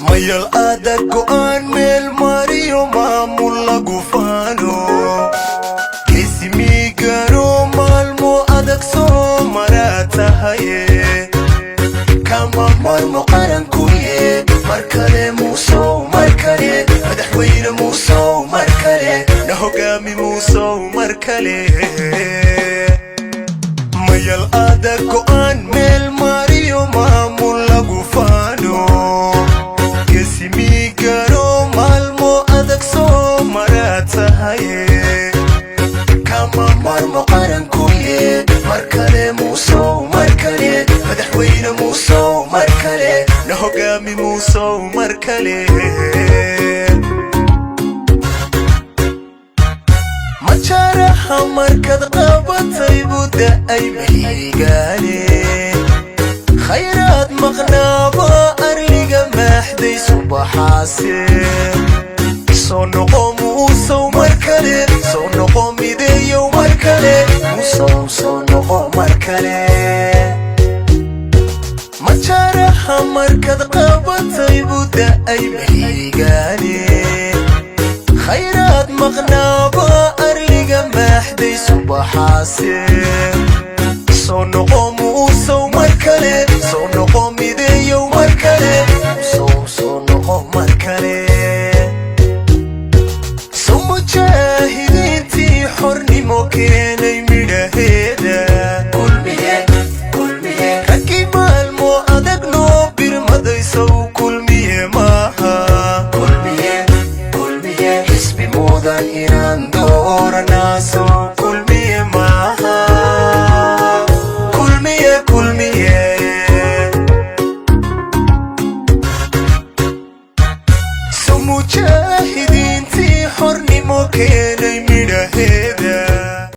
Mayal adag, go'aan meel mariyo, maamul lagu faano, geesimigano maalmo adag soo maraa tahaye. Kama marmo qarankuye, mar kale Muusow, mar kale madaxweyne Muusow, mar kale na hogaami Muusow, mar kale. Mayal adag, go'aan meel mariyo, maamul lagu faano, geesimigano maalmo adag soo maraa tahaye. Kama marmo qarankuye, mar kale Muusow, mar kale madaxweyne Muusow, mar kale na hogaami Muusow, mar kale. Majaraha markaad qabatay buu da'ay mahiigaane, khayraad maqnaaba arliga maaxday subaxaase. Soo noqo Muusow mar kale, soo noqo mideeyow mar kale, Muusow soo noqo mar kale. Majaraha markaad qabatay buu da'ay mahiigaane, khayraad maqnaaba arliga maaxday subaxaase. Soo noqo Muusow mar kale, soo noqo mideeyow mar kale, Muusow soo noqo mar kale. Soo mujaahidiintii xornimo keenay midhaheeda, raggii maalmo adag noo birmadaysow Kulmiye maaha? Xisbi mudan inaan dooranaaso Kulmiye maaha? Kulmiye, Kulmiye. So mujaahidiintii xornimo keenay midhaheeda.